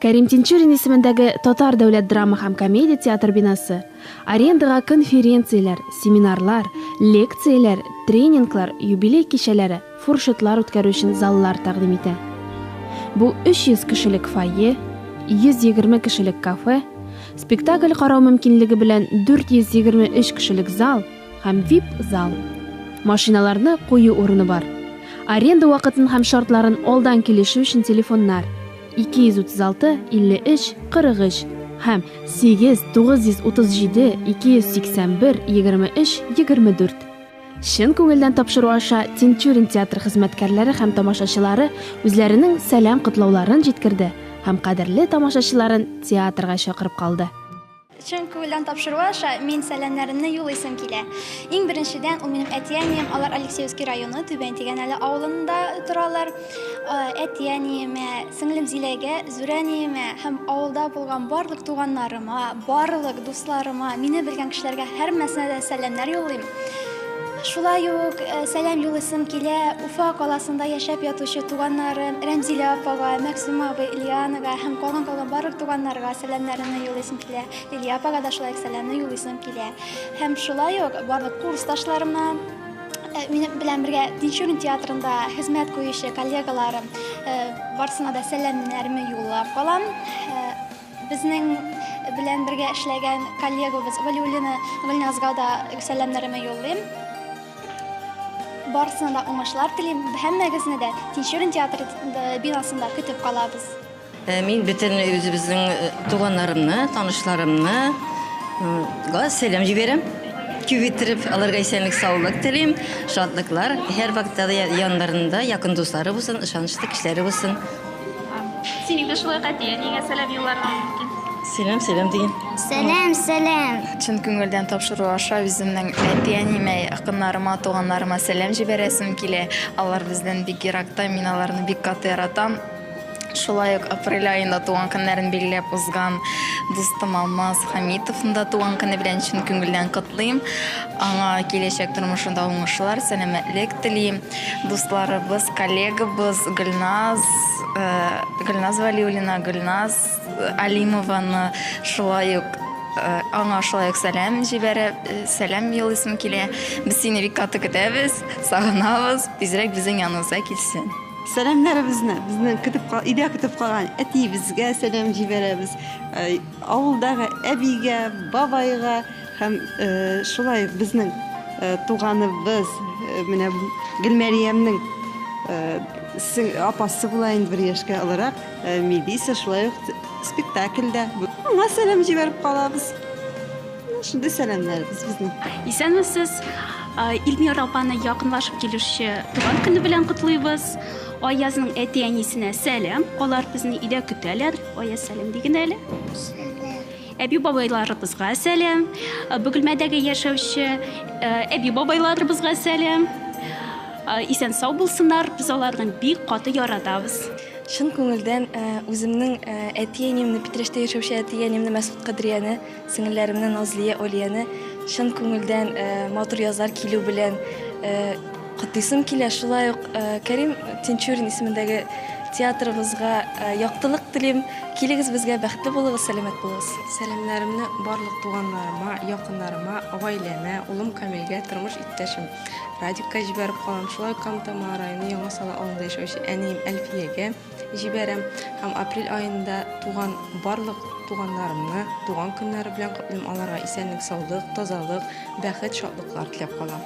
Кәрим Тинчурин исемендәге Татар дәүләт драма һәм комедия театр бинасы арендага конференцияләр, семинарлар, лекцияләр, тренинглар, юбилей кичәләре, фуршетлар үткәрү өчен заллар тәкъдим итә. Бу 300 кешелек фойе, 120 кешелек кафе, спектакль карау мөмкинлеге белән 423 кешелек зал һәм VIP-зал. Машиналарны кую урыны бар. Аренда вакытын һәм шартларын алдан килешү өчен телефоннар, 236 53 43 һәм 8 937 281 23 24. Чын күңелдән тапшыру аша Тинчурин театры хезмәткәрләре һәм тамашачылары үзләренең сәлам-котлауларын җиткерде һәм кадерле тамашачыларын театрга чакырып калды. Чын күңелдән тапшыру аша мин сәламнәремне юлыйсым килә. Иң беренчедән, ул минем әти-әнием, алар Алексеевский районы Түбән Тигәнәле авылында торалар. Әти-әниемә, сеңлем Зиләгә, Зүрәниемә һәм авылда булган барлык туганнарыма, барлык дусларыма, мине белгән кешеләргә һәрмәсенә дә сәламнәр юллыйм. Шулай ук сәлам юлыйсым килә Уфа каласында яшәп ятучы туганнарым Рәмзилә апага, Мәксүмә абый, Лианага һәм калган-калган барлык туганнарга сәламнәремне юлыйсым килә. Лилия апага да шулай ук сәламне юлыйсым килә. Һәм шулай ук барлык курсташларыма, минем белән бергә Тинчурин театрында хезмәт куючы коллегаларым, барысына да сәламнәремне юллап калам. Безнең белән бергә эшләгән коллегабыз Валиуллина Гөлназга да сәламнәремне юллыйм. Барысына да уңышлар телим. Һәммәгезне дә Тинчурин театры бинасында көтеп калабыз. Мин бөтен үзебезнең туганнарымны, танышларымны га сәлам җибәрәм. Күп иттереп аларга исәнлек, саулык телим, шатлыклар, һәрвакытта да яннарында якын дуслары булсын, ышанычлы кешеләре булсын. Син инде шулай ук әти-әниеңә сәлам юлларга мөмкин. Сәлам, сәлам диген. Сәлам, сәлам. Чын күңелдән тапшыру аша үземнең әти-әниемә, якыннарыма, туганнарыма сәлам җибәрәсем килә. Алар бездән бик еракта, мин аларны бик каты яратам. Шулай ук апрель аенда туган көннәрен билгеләп узган дустым Алмаз Хәмитовны да туган көне белән чын күңелдән котлыйм. Аңа киләчәк тормышында уңышлар, сәламәтлек телим. Дусларыбыз, коллегабыз Гөлназ, э, Гөлназ Вәлиуллина, Гөлназ Алимованы шулай ук э, аңа шулай ук сәлам җибәреп, э, сәлам юллыйсым килә. Без сине бик каты көтәбез, сагынабыз, тизрәк безнең яныбызга килсен. Сәламнәребезне безнең көтеп өйдә көтеп калган әтиебезгә сәлам җибәрәбез. Авылдагы әбигә, бабайга, Һәм шулай ук безнең туганыбыз, менә Гөлмәриямнең апасы була инде бер яшькә олырак, Мелиса шулай ук спектакльдә. Аңа сәлам җибәреп калабыз. Шундый сәламнәребез безнең. Исәнмесез. Илмира апаны якынлашып килүче туган көне белән котлыйбыз. Аязның әти-әнисенә сәлам. Алар безне өйдә көтәләр. Аяз, сәлам диген әле. Сәлам. Әби-бабайларыбызга сәлам. Бөгелмәдәге яшәүче әби-бабайларыбызга сәлам. Исән-сау булсыннар, без аларны бик каты яратабыз. Чын күңелдән үземнең әти-әниемне, Питрәчтә яшәүче әти-әниемне Мәсгуть Кадрияне, сеңелләремне Назлия, Олияне чын күңелдән матур язлар килү белән Котлыйсым килә, шулай ук Кәрим Тинчурин исемендәге театрыбызга яктылык телим. Килегез безгә, бәхетле булыгыз, сәламәт булыгыз. Сәламнәремне барлык туганнарыма, якыннарыма, гаиләмә, улым Камилгә, тормыш иптәшем Радикка җибәреп калам. Шулай ук Кама Тамагы районы Яңа Сала авылында яшәүче әнием Әлфиягә җибәрәм. Һәм апрель аенда туган барлык туганнарымны туган көннәре белән котлыйм. Аларга исәнлек-саулык, тазалык, бәхет, шатлыклар теләп калам.